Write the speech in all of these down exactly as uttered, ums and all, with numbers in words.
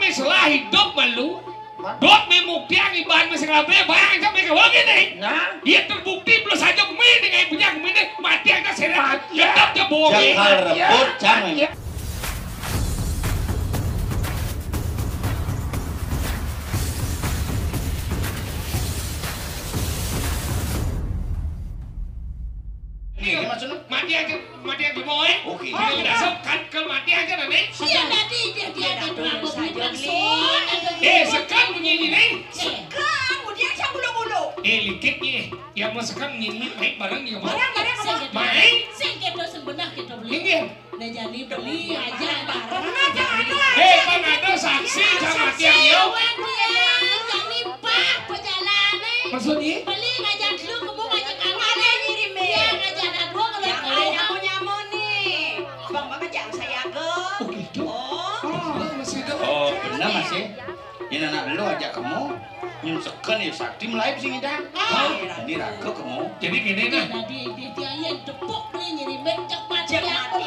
Setelah hidup malu, dot mé muktiang iban mé sing kabéh, bayang aja mé kawin né. Nah. Iya terbukti belum saja mé dengan punya mé né mati aja séré. Tetap aja bohong. Jangan rebut, jangan. Iya, maksudnya? Mati aja, mati aja bohong. Oke. Iya, udah sok kan ke mati aja nanti. Iya, nanti dia, dia ada berapa duit maksud. Eh, sekarang bunyi ini nih. Sekarang, kemudian siapa bulu-bulu? Eh, likit nih. Yang mau sekarang ngini naik bareng ya, Bang. Bareng, bareng, apa? Main. Sing kita sing benar kita beli. Iya. Nah, jadi beli aja bareng. Hei, Bang, ada saksi sama tiang yo. Jadi pak perjalanan. Maksudnya? Beli ngajak lu, kamu ngajak aku. Ada ngirim, ya, ngajak aku kalau kau nyamu-nyamu nih. Bang, Bang aja saya go. Oh, gitu. Oh. Oh, masih ada. Oh, benar, Mas, ya? Ini anak lu ajak kamu, nyun seken ya sakti melaib sing idang. Ah. Jadi raga kamu. Jadi gini nah. Jadi dia, dia yang tepuk nih nyerimen cek mati aku.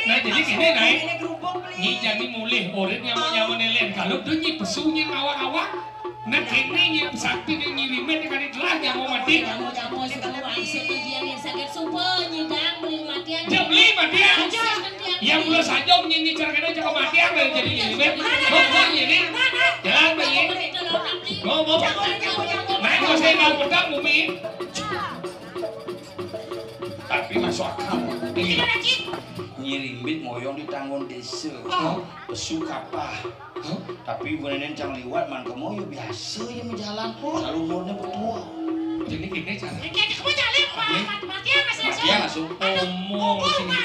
Nah, jadi gini nah. Ini gerubuk nih. Nyi jangan mulih urip nyamu-nyamu nelen. Kalau tuh nyi pesu nyi awak-awak. Nah, kene nyi sakti nyi nyerimen kan telah nyamu mati. Nyamu-nyamu suku wangsit tuh dia yang sakit subuh nyidang beli matian. Dia beli matian. Yang mula saja nyi nyi cara kena cakap matian lah jadi nyerimen. Mau mau nyeri. Jalan pergi. Mau mau. Naik kau saya mau pedang bumi. Tapi masuk akal. Iya. Nyirimbit moyong di tanggung desa. Oh. Pesu kapah. Hah? Tapi ibu nenek cang liwat man kamu ya biasa ya menjalan. Oh. Lalu umurnya bertua. Jadi gini cara. Kayak kamu jalan, Pak. Mati ya, Mas. Mati ya langsung. Omong sini.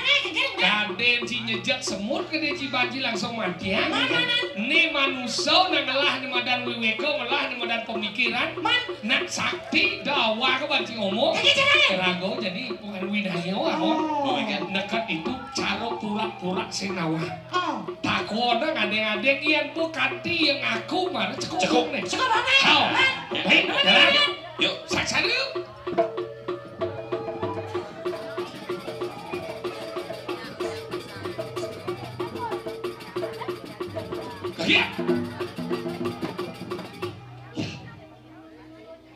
Kadén si nyejak semut kadén si banci langsung mati ya. Né manusa nang ngelah né madan wiwéka, ngelah né madan pemikiran. Nak sakti dawa ke banci ngomong. Raga jadi bukan winaya apa. Oh. Neket itu cara pura-pura sing nawah. Oh. Takona ngadeng-adeng yén bu kanti yang ngaku mana cekuk. Cekuk né. Cekuk mana? Hau. Baik, jalan. Yuk, saksana yuk. Iya.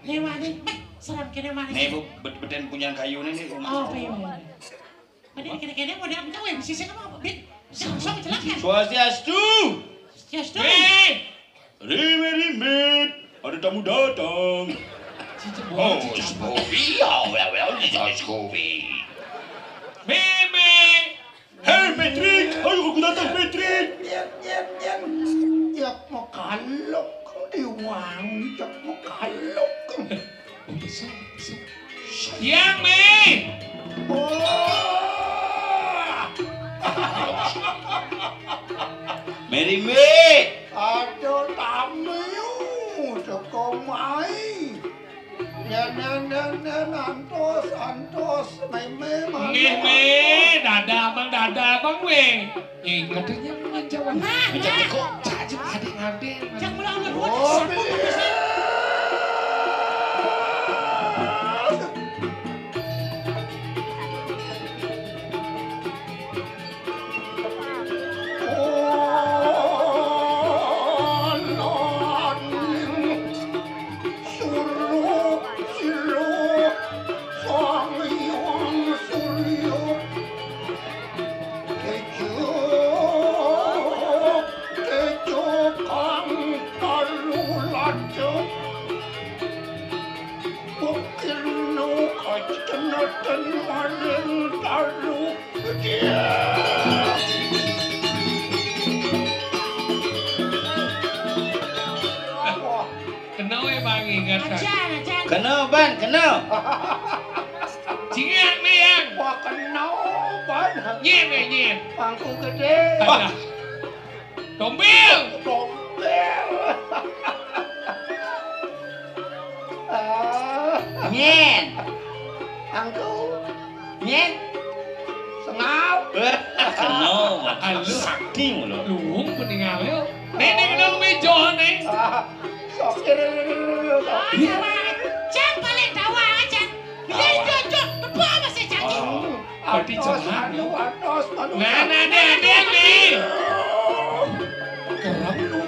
Né wani, seram kéné wani. Né bu, bed-, bedén punyan kayuné né. Oh, iya, iya. Mending kéné-kéné modal engkau ya, bisa sih kamu apa, Bit? Sing kosong jelas kan? Swastiastu. Swastiastu. Eh. Rimit, rimit. Ada tamu datang. Oh, Scooby. Ya, ya, ya, Scooby. Meme. Hei, Patrick. Ayo, aku datang, Patrick. Nyet, nyet, nyet. Jak makalok, diwangi, jak makalok. Yang mi. Oh. Mary mi. Ada tamu teko mai. Nen, nen, nen, nen, antos, antos, mai, mai, mai. Nggih, mi. Dadah, Bang, dadah, Bang, weh. Eh, katanya mau ngancam. Nah, ngancam nah. Teko. Cak, cak, adek, adek. Cak, mula, mula, mula. Oh, Suruh, suruh, Sang Hyang Surya. Tejo, tejo kang kalu lacet. Ukirno kacenetan maring taru. Wah. Kena weh bang ingat kan. Acan, acan. Kena ban, kena. Cingak ni yang. Wah, kena ban. Nyen, eh, nyen. Pangku gede. Alah. Tombel. Tombel. Ah. Nyen. Angku. Nyen. Sengau. Sengau. Aduh. Sakti mulu. Luwung peninggal yo. Nih, nih, kena meja nih. Ah. Sokir. Iya. Cang paling dawa aja. Dia jojok, tebak masih cangkir. Oh. Berarti antos, jangan. Anu, antos, anu. Nah, nah, nah, nah, nih. Kerem.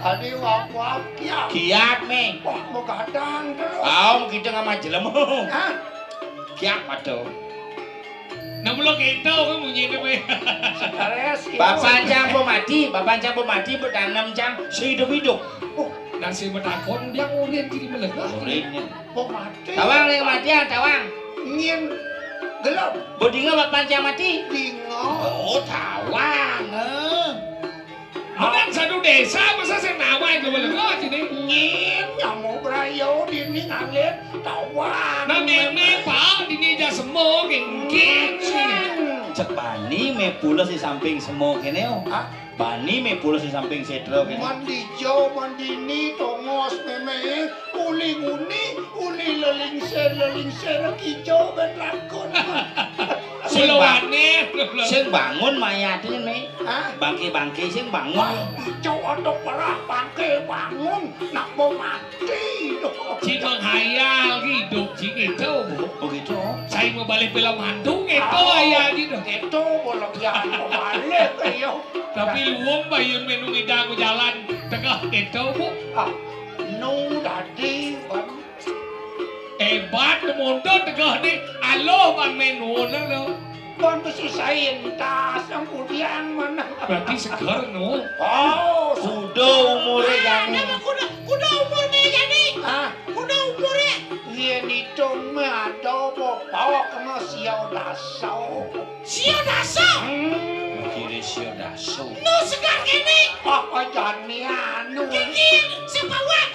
Adi wap-wap kiap. Kiap, Mé. Wah, begadang terus. Aom kita ngama jelema. Hah? Kiap aduh. Nah, mula kita kan munyi itu, Mé. Stres, iya. Bapak cang pemati, bapak cang pemati, mbok tanem cang sing hidup-hidup. Oh, nang sing matakon dia urin jadi melegah. Urinnya. Pemati. Tawang ning matian, tawang. Nyén gelem. Mbok dinga bapak cang mati? Dinga. Oh, tawang. Eh. Menang satu desa, masa sing nawai dua lega sini? Nyén, nyamo brayo dini ngalir tawang. Nah, mémé, Pak, dini aja semua, gengkit. Cek bani mé pules di samping semua kéné, oh. Hah? Bani mé pules di samping sétra kéné. Mandi jo, mandini, tongos, mémé, uli nguni, uli lelingsir, lelingsir, kijo, ben lakon. Sing ba-, sing bangun mayat ini, Mé. Hah? Bangké-bangké sing bangun. Wah, ijo ada perah bangké bangun, nak mau mati. Ci menghayal hidup ci gitu. Oh, gitu. Saya mau balik film hantu gitu, oh, ayah gitu. Gitu, boleh ya, mau balik, ayo. Tapi luwung bayun menu ngidang jalan tengah gitu, Bu. Ah, nu dadi, Bang. Hebat, mondo tegeh ni. Aloh, Bang, menu lo. Bang, kesusahin tas, yang kudiang mana? Berarti seger, no? Oh, kuda umure jani. Kuda, kuda umur me jani. Ah. Kuda umure. Yen itung me ada apa bawa kena sio daso. Sio daso? Hmm. Kira sio daso. Nu segar kene. Ah, jani anu. Kiki, sepawak.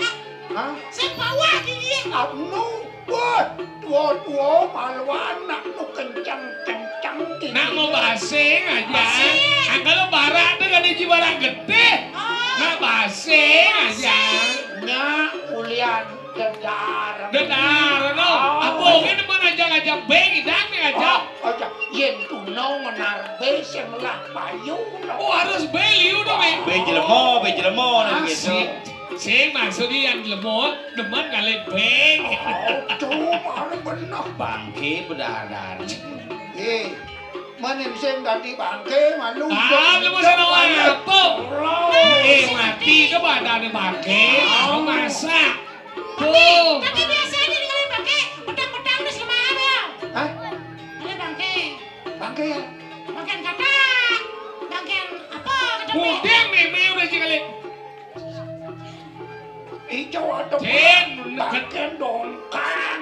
Hah? Sing bawah iki. Anu, wah, tua-tua malu anak nu kenceng-kenceng iki. Nak mau basing aja. Basing. Angkal barak tu kan iji barak getih. Oh. Nak basing aja. Basing. Nya ulian dedar. Dedar, no. Oh. Apa ini pun aja ngajak beng, idang ni ngajak. Oh, aja. Yen tuno ngenar be sing lah payu, no. Oh, harus be liu tu, be. Be jelema, be jelema, nah, gitu. Asik. Sing maksud ni yang lemo, demen kali beng. Aduh, malu bener. Bangke bedadar. Eh, manin sing tadi bangke, malu. Ah, lu mesti nawa apa? Eh, mati ke badan bangke. Masak. Tapi, tapi biasanya dia kali bangke, petang-petang di selama ya. Hah? Ada bangke. Bangke ya? Bangke kata, bangke apa? Kata. Udah, meme udah sih kali. Ijo ada. Cen, bangke dongkang.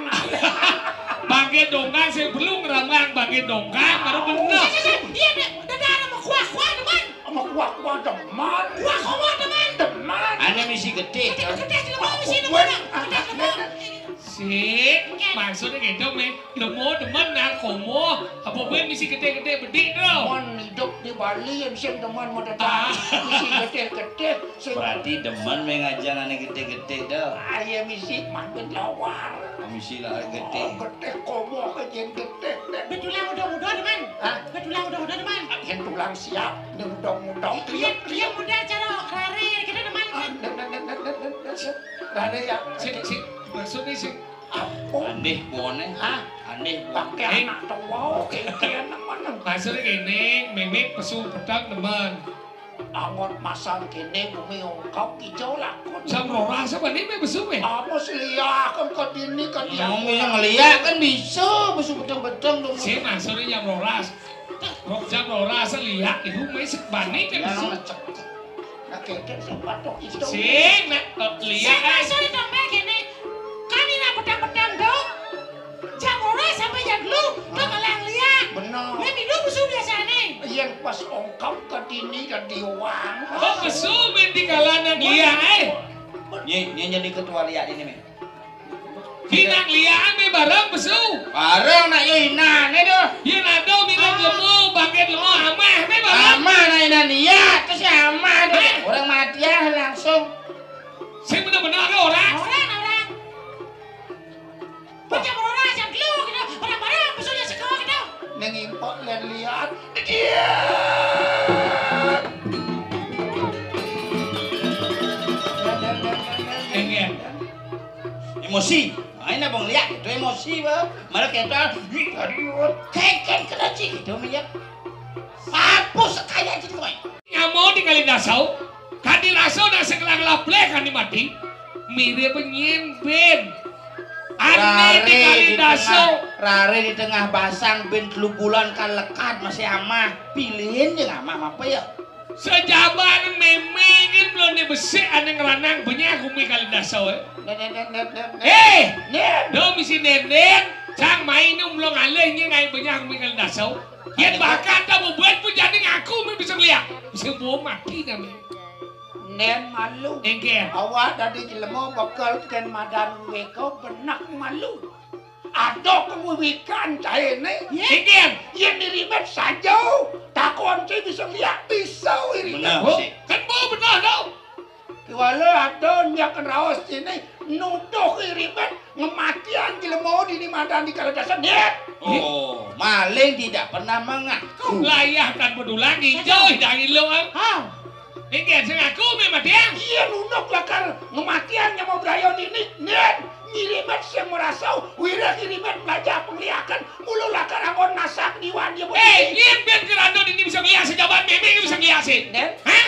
Bangke dongkang, saya perlu ngeramang bangke dongkang, baru bener. Iya, iya, iya. Iya, ada, ada, ada mau kuah-kuah, teman. Sama kuah-kuah demen. Kuah-kuah demen. Demen. Ane misi gede. Gede, gede, gede, misi demen. Gede, gede. Sik, maksudnya gitu, me. Lemo demen, nah, komo. Apa gue misi gede-gede bedik, bro? Mon hidup di Bali, yang sing demen mau datang. Ah. Misi gede-gede. Berarti demen me ngajar ane gede-gede, dah. Ah, iya, misi mampir lawar. Misi lawar gede. Oh, gede, komo ke jen gede, deh. Betulan udah-udah, teman. Hah? Betulan udah-udah, teman. Yang tulang siap, yang udah-udah. Iya, iya, mudah cara rare, kita, teman. Ah, dan, dan, dan, dan, dan, dan, dan, dan. Rare ya. Sik, sik, maksudnya sik. Apa? Aneh bone. Hah? Aneh bone. Pakai anak tua, oke, oke, anak mana? Maksudnya gini, mimik pesu petang, teman. Angon masang kene bumi ongkau kijau lakon. Jam rolas apa nih, me besu, me? Amos liah, kan ke dini, ke dia. Ngomong yang liah kan bisa, besu bedeng-bedeng dong. Si, maksudnya jam rolas. Rok jam rolas liah, itu me sebani, me besu. Nah, keke sing patok itu. Si, nak, liah. Si, maksudnya dong, me gini. Kan ini bedeng-bedeng dong. Jam rolas sampai jam telu, tuh malah liah. Bener. Lah, minum besu biasane. Yen pas ongkap ke dini dan diwang. Oh, besu main di kalanan liah, eh. Nye, nye jadi ketua liah ini, men. Hinang liah, me bareng besu. Bareng nak yo inan, eh, tuh. Yen ada minum lemu, bangkit lemu, amah, me bareng. Amah, nak inan liah, terus ya amah, tuh. Eh. Orang mati ya langsung. Sing bener-bener ada orang. Orang, orang. Bocah berora jam telu gitu, bareng-bareng musuhnya sego gitu. Ning impok len liat. Dia. Enggak. Emosi. Nah, ini abang lihat itu emosi, bah. Malah kita, ih, aduh, keken kena cik itu, minyak. Mampus sekaya cik kowe. Nyamo di Kali Dasau, kadi raso nak sekelang lapleh kadi mati, mirip nyen ben. Ane di Kali Dasau. Rare di tengah basang ben telu bulan kalekat masih amah. Pilihin jeung amah apa ya? Sejaban mémé gén belum dibesik ane ngranang benyah umi Kali Dasau, eh. Eh, do misi nenden, cang main nu belum ngalih nye ngai benyah umi Kali Dasau. Yen bakat ta bubuhan pun jadi ngaku mé bisa ngeliat. Bisa bawa mati dah mé. Nen malu. Engker. Awak dadi jelema bakal ken madan weka benak malu. Ada kewiwikan cahene. Engker. Yen dirimet saja, takon sih bisa lihat pisau irimet. Benar sih. Kan bawa benar tau. Kiwala ada nyak raos sini nuduh irimet ngematian jelema dini madan di Kali Dasau, Dit. Oh, maling tidak pernah mengaku. Layah tan bedulang ijo dang ilo, ah. Iki sing aku mé matian. Iya nunuk lakar ngematian nyama Brayo dini, Dit. Ngirimet sing merasa, wirah ngirimet melajah pengliakan, mulu lakar anggon masak diwan dia. Eh, nyen ben kerando dini bisa ngeliat sejaban mémé bisa ngeliat sih. Dit. Hah?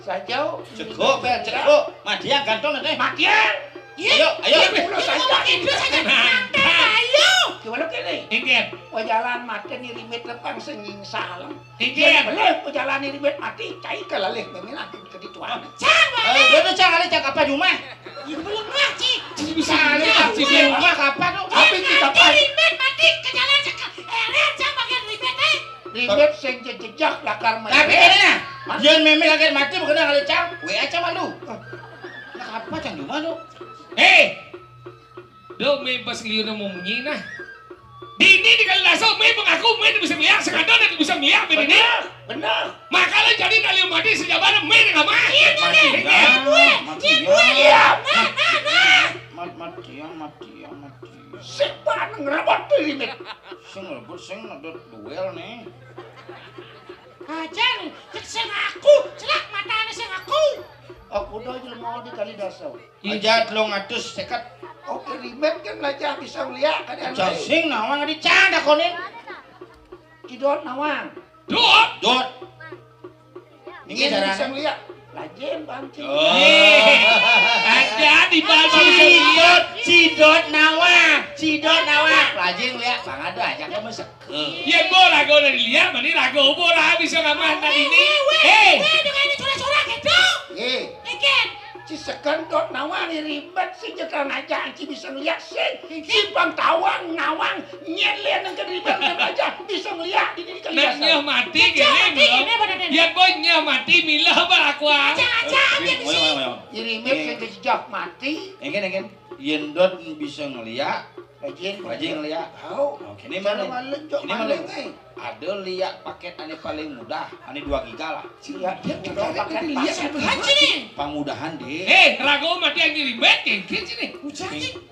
Saja. Ceguk, Bel, ceguk. Madiang gantong nanti. Madiang. Ayo, ayo. Iya, pulau saja. Itu saja. Santai, ayo. Gimana kene? Inggih. Pejalan mati ni rimit lepang senyingsal. Inggih. Boleh pejalan ni rimit mati, cai kelalih memilah ke di tuan. Cang, eh, dia tu cang, ada cang apa di rumah? Ya, belum lah, Ci. Ci bisa ada, Ci, di rumah kapan tu? Tapi kita rimit mati ke jalan cakap. Eh, cang bagian rimit, eh. Ribet sing jejak lakar. Tapi kene nah, yen mémé kaget mati berkenaan kali cang, W A cang malu. Nak apa cang cuma tu? Hei, do mé pas liu nemu munyi nah. Dini di Kali Dasau mé mengaku mé bisa melihat, sekadar bisa melihat mé dini. Benar, benar. Maka lo jadi nak liu mati sejaban mé dengan mah. Iya, mati. Iya, mati. Iya, mati. Mati, mati, mati, mati. Sing paling ngerebut tu rimit. Sing ngerebut, sing ngerebut duel nih. Aja nih, cek sing aku, celak matane sing aku. Aku dah jelema di Kali Dasau. Aja telung atus seket. Oke, rimit kan aja bisa ngeliat kan. Aja sing nawang di cang dakonin. Idot nawang. Dot. Dot. Ini bisa ngeliat. Lajin, Bang Cing. Oh. Ada di Bang Cing. Cidot, cidot nawa, cidot nawa. Lajin ngeliat, Bang, ada aja kamu seke. Yen bo rago dari liat, mani rago bo ra bisa ngamah tadi ni. Eh, dengan ini curah-curah gitu. Eh. Ikan. Ci sekendot nawa ni ribet si jekal ngajak ci bisa ngeliat sing. Simpang tawang nawang nyelen ke ribet ngajak bisa ngeliat ini di. Nah, nyeh mati gini belum. Ya bo nyeh mati mila bar aqua. Aja-aja. Ni ribet sing kejejak mati. Engken, engken. Yen dot bisa ngeliat. Rajin, rajin ngeliat. Tahu. Oke, ini mana? Ini mana? Ada liat paket ane paling mudah, ane dua giga lah. Iya, dia tertarik paket liat. Pamudahan deh. Eh, rago mati yang ribet, engken sini. Ucap sih.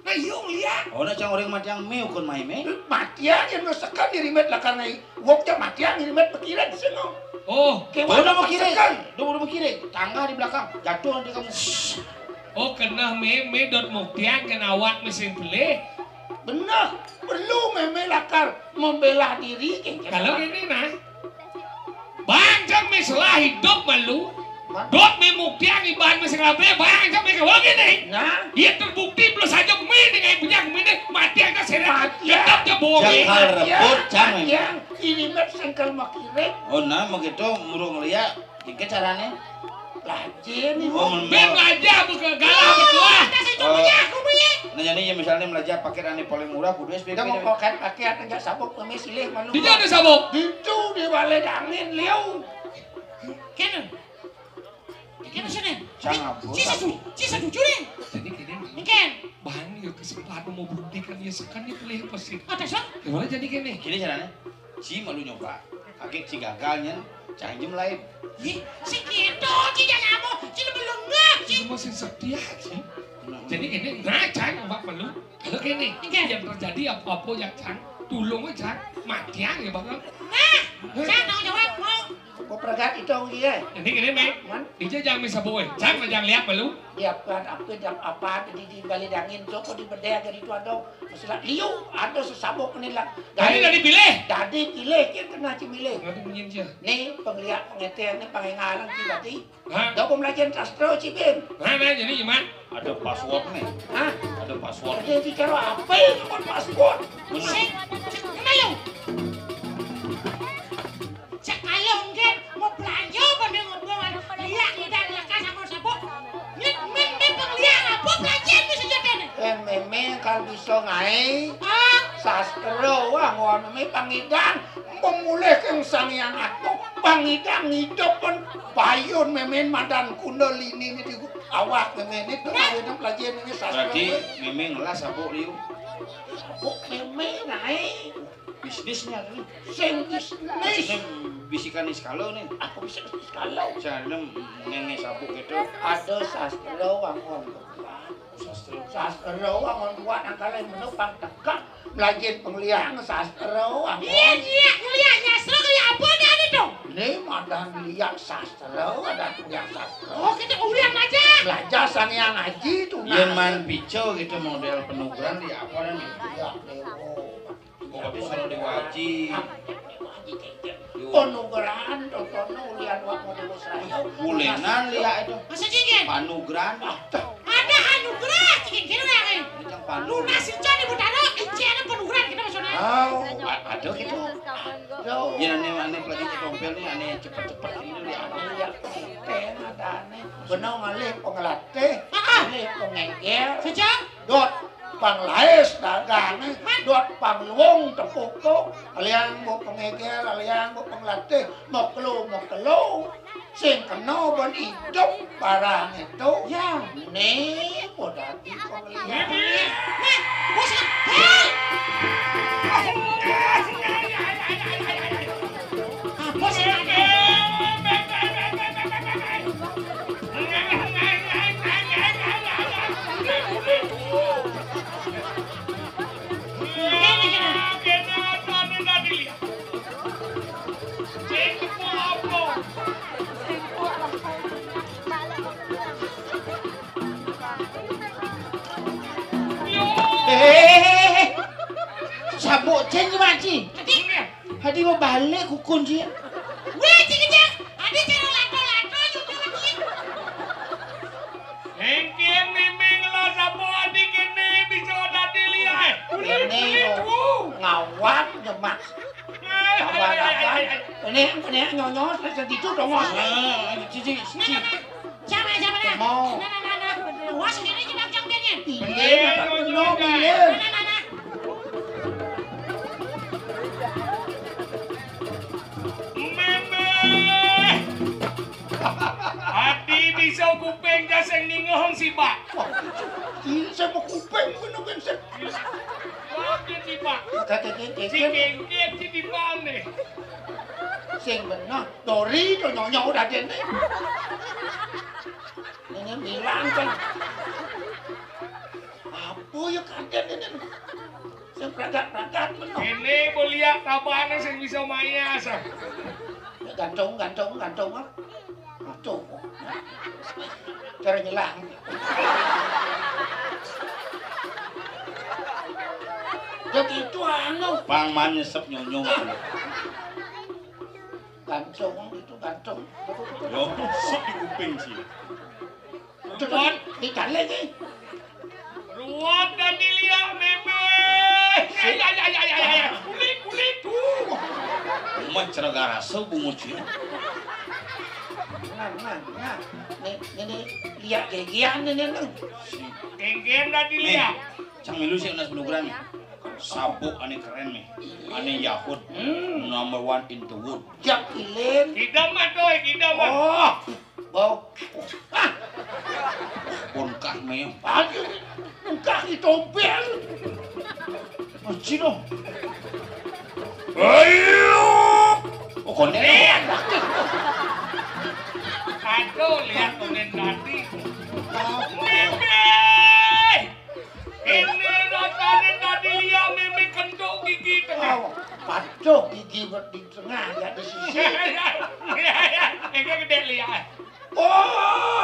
Nah, yuk liat. Oh, nak cang orang mati yang mé ukun mai mé. Mati yang yang sekan dirimet lah karena wok ja mati yang dirimet pikiran sih no. Oh, kewala mau kiri. Udah mau kiri. Tangga di belakang, jatuh nanti kamu. Oh, kena mé, mé dot muktian kena awak mesin pelih. Benar, perlu mémé lakar membela diri. Kalau ini nah, Bang, cang mé selah hidup malu. Dot mé muktian iban mé sing rabe, Bang, cang mé kawa gini. Nah. Dia terbukti plus saja mé dengan punya mé mati aja seret. Tetap dia bohong. Jakal rebut, cang. Yang kirimet sengkel makirim. Oh, nah, begitu murung liat. Iki carane. Lajin. Oh, ben belajar buka galah betuah. Nah, jadi ya misalnya belajar pakai ane paling murah kudu S P P. Kita mau pakai pakai enggak sabuk kami silih malu. Di mana sabuk? Itu di balai angin liu. Kene. Kene sini. Cang abut. Ci setuju, ci setuju nih. Jadi kene. Engken. Bahan ya kesempatan mau buktikan ya sekan ya pelih pasti. Ada sih. Gimana jadi kene? Gini caranya. Ci malu nyoba. Kaget ci gagal nyen, cang jem lain. Ih, si gitu, ci jangan mau, ci belum ngeh, ci. Ci masih setia, ci. Jadi ini, nah, cang, awak malu. Kalau gini, yang terjadi apa-apa ya, cang, tulung aja, matian ya, Bang. Nah, cang tanggung jawab, mau. Kok Pregat itong iye. Ini, ini, Mé. Man? Dija jang mé sabuk, éh. Jang, jang liak malu. Dia apa, apa, dia apa, di, di balik dangin tu, kok di bedé gari tu ada. Masalah liu, ada sesabuk ni lah. Dadi, dadi pilih. Dadi pilih, kira kena ci milih. Ngapa bunyi cia? Ni, pengliak, pengeteh, ni, pengengalan, ci dadi. Ha? Dah pembelajaran sastra, ci bin. Ha, nah, jadi gimana? Ada password nih. Hah? Ada password. Ada bicara apa yang buat password? Sing, sing, kenal lu? Cek kalau enggak mau belanja pada ngomong, iya, tidak lekas sama sapa. Nek men men pengliak apa belanja itu senjatane? Eh, memang kalau bisa ngai. Ah, sastra wah ngono memang pangidang memulih keng Sang Hyang Agung, pangidang hidup pun bayun memen madan kundalini ini di awak memen itu kawin pelajaran ini sastra. Berarti memang ngelas sabuk liu. Sabuk memang naik. Bisnisnya nih. Sing bisnis. Maksudnya bisikan iskalo nih. Aku bisa iskalo. Saya ngene sabuk gitu. Ada sastra wangon kuat. Sastra. Sastra wangon kuat angkala menopang tegak. Belajar pengliang sastra wangon. Iya, iya, kuliah nyastra kayak apa nih ada dong? Ini madan liang sastra, ada kuliah sastra. Oh, kita ulian aja. Belajar sang yang ngaji tuh. Yen man pico gitu model penugaran di apa dan gitu. Iya, dewo. Pokoknya suruh diwaji. Penugaran, contohnya ulian wak model Australia. Bulenan lihat itu. Masa cincin? Panugeran. Ada anugerah, cincin kira ya, eh. Itu panugeran. Lunas itu di Butaro, ici ada penugaran kita maksudnya. Oh, a- ada gitu. Yo. Ya, ini, ini lagi di tompel nih, ini cepet-cepet ini di apa? Iya, enten ada aneh. Benar ngalih pengelatih, ah, ah, ngalih pengeger. Sejak? Dot panglaes dagang, dot pangluung tepuk to, aliang mbok pengeger, aliang mbok penglatih, mokelo, mokelo. Sing kena ben idup barang itu. Ya. Né, padha dadi pengelir. Nah, bos, hei! Apa sih, Pak? Eh, eh, eh, eh, eh. Sabuk cén ki, Mak Ci. Adi mau balik kukun ci. Wéh, ci kejang. Adi cara lato-lato juga lagi. Engkin miming lo sapa adi kéné bisa dadi liyaé. Ini mau ngawat demak. Ngawat apa? Ini, ini nyonyos segitu dong, Mas. Ah, cici, cici. Siapa, siapa dah? Mau. Nah, nah, nah, nah. Wah, sendiri kita cang piannya. Iya, bener, bener. Nah, nah, nah, nah. Mémé. Adi bisa kuping kasing ningohong sibak. Wah, ini saya mau kuping, bener kan, saya. Wah, dia sibak. Kata, kata, kata. Si kéngkén, si dipane. Sing bener, Dori to nyonyok udah dene. Ini bilang kan. Apa ya kadén ini? Sing pragat-pragat bener. Ini beliak tabane sing bisa mayas. Ya, gantung, gantung, gantung, ah. Aduh. Cara nyelang. Ya gitu anu. Pang man nyesep nyonyong. Gantung itu gantung. Yo, nyesep di kuping sih. Ruwet. Di kali iki. Ruwet dadi liya, Mémé. Si- Ya, ya, ya, ya, ya, ya. Kulit, kulit, tuh. Rumah cerah garasa bungut sih. Nah, nah, nah. Nih, nih, nih. Liya gegian nih, nih, nih. Gegian dadi Nih, liya. Cang milu sih nas penugaran nih. Sabuk ane keren nih. Ane Yahud. Hmm. Number one in the world. Jak ilin. Kidam mah, Toy, kidam mah. Oh. Bau. Ah. Pun kah mem. Aduh. Engkah ditompel. Aji dong. Ayo. Oh, konek. Eh. Aduh, lihat konek tadi. Mémé. Ini rasanya tadi lihat Mémé kentuk gigi. Waduh, iki di tengah, ya di sisi. Iki gedhe liya. Oh,